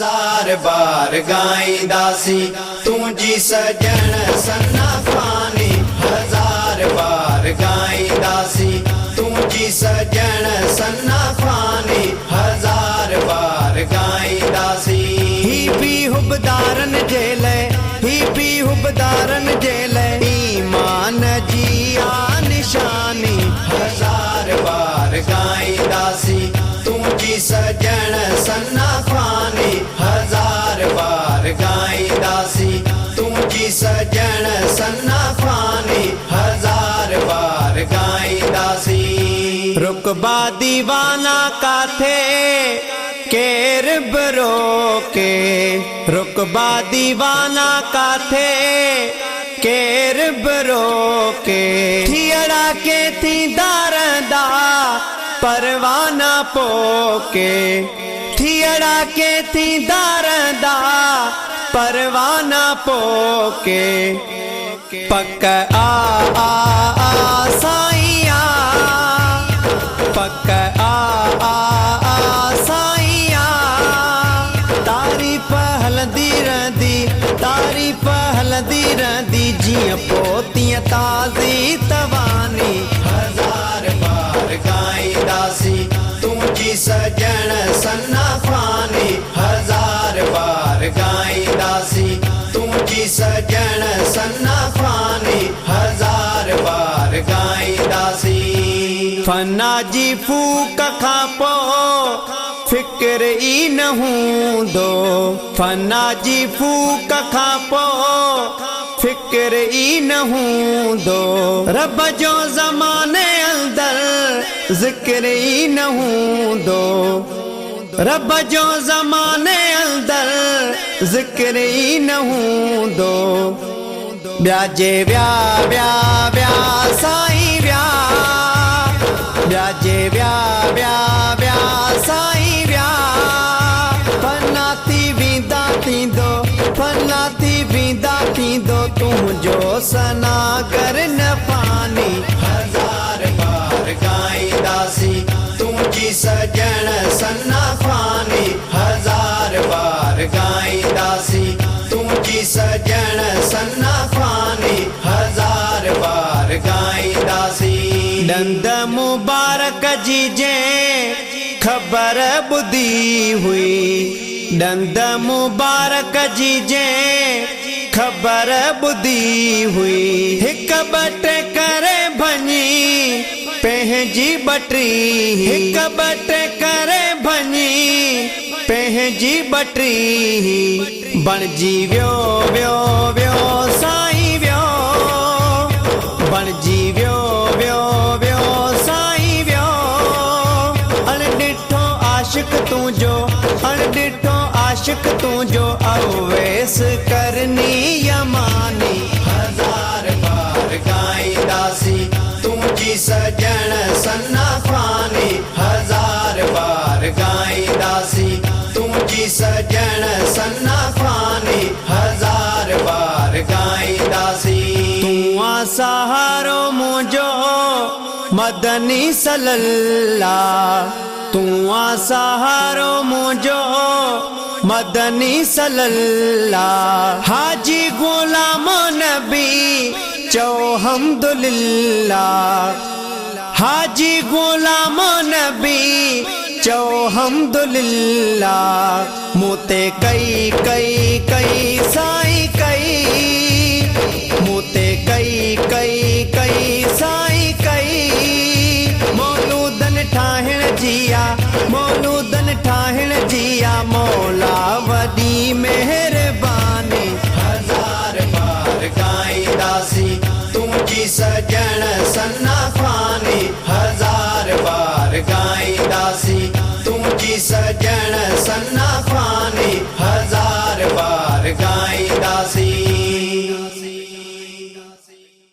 هزار بار ڳائينداسين تنهنجي سڄڻ ثنا خواني هزار بار ڳائينداسين تنهنجي سڄڻ ثنا خواني هزار بار ڳائينداسين. هي به حبدارن جي لئه، هي به حبدارن جي لئه ايمان جي آ نشاني. هزار بار ڳائينداسين تنهنجي سڄڻ ثنا خواني هزار بار ڳائينداسين تنهنجي سڄڻ ثنا خواني هزار بار ڳائينداسين. رڪبا ديوانا ڪاٿي ڪير به روڪي، رڪبا ديوانا ڪاٿي ڪير به روڪي. ٿيئڙا ڪي ٿيندا رهندا پروانا پوکي، ٿيئڙا ڪي ٿيندا رهندا پروانا پوکي. پڪ آ آ آ سائين آ، پڪ آ آ آ سائين آ. تعريف هلندي رهندي، تعريف هلندي رهندي، جيئن پوءِ تيئن تازي تواني. هزار بار ڳائينداسين تنهنجي سڄڻ ثنا خواني هزار بار ڳائينداسين تنهنجي سڄڻ ثنا خواني هزار بار ڳائينداسين. فنا جي ڦوڪ کان پوءِ فڪر ئي نه هوندو، فنا جي ڦوڪ کان پوءِ فڪر ئي نه هوندو. رب جو زماني اندر ذڪر ئي نه هوندو، رب جو زماني اندر ذڪر ئي نه هوندو. ٻيا جي ويا ويا ويا سائين ويا، ٻيا جي ويا ويا ويا سائين ويا. فنا ٿي ويندا ٿيندو، فنا ٿي ويندا ٿيندو تنهنجو ثنا ڪر نه فاني. هزار بار ڳائينداسين تنهنجي سڄڻ ثنا خواني هزار بار ڳائينداسين تنهنجي سڄڻ ثنا خواني هزار بار ڳائينداسين. ڏند مبارڪ جي جنهن خبر ٻڌي هئي، ڏند مبارڪ جي جنهن خبر ٻڌي هئي. هڪ ٻه ٽي ڪري ڀڃي پنهنجي ٻٽي، هڪ ٻه ٽي ڪري ڀڃي پنهنجي ٻٽي. بڻجي ويو ويو ويو سائين ويو، بڻجي ويو ويو ويو سائين ويو. اڻ ڏٺو عاشق تنهنجو، اڻ ڏٺو عاشق تنهنجو اويس ڪرني يماني. هزار بار ڳائينداسين تنهنجي سڄڻ ثنا خواني هزار بار ڳائينداسين تنهنجي سڄڻ ثنا خواني هزار بار ڳائينداسين. تون آ سهارو منهنجو مدني صلي، تون آ سهارو منهنجو مدني صلي. حاجي غلام نبي چئو الحمدلله، حاجي غلام نبي چئو الحمدلله. مون تي ڪئي ڪئي ڪئي سائين ڪئي، مون تي ڪئي ڪئي ڪئي سائين ڪئي. مولودن ٺاهڻ جيا، مولودن ٺاهڻ جيا مولا وڏي مهرباني. هزار بار ڳائينداسين تنهنجي سڄڻ ثنا خواني هزار بار ڳائينداسين تنهنجي سڄڻ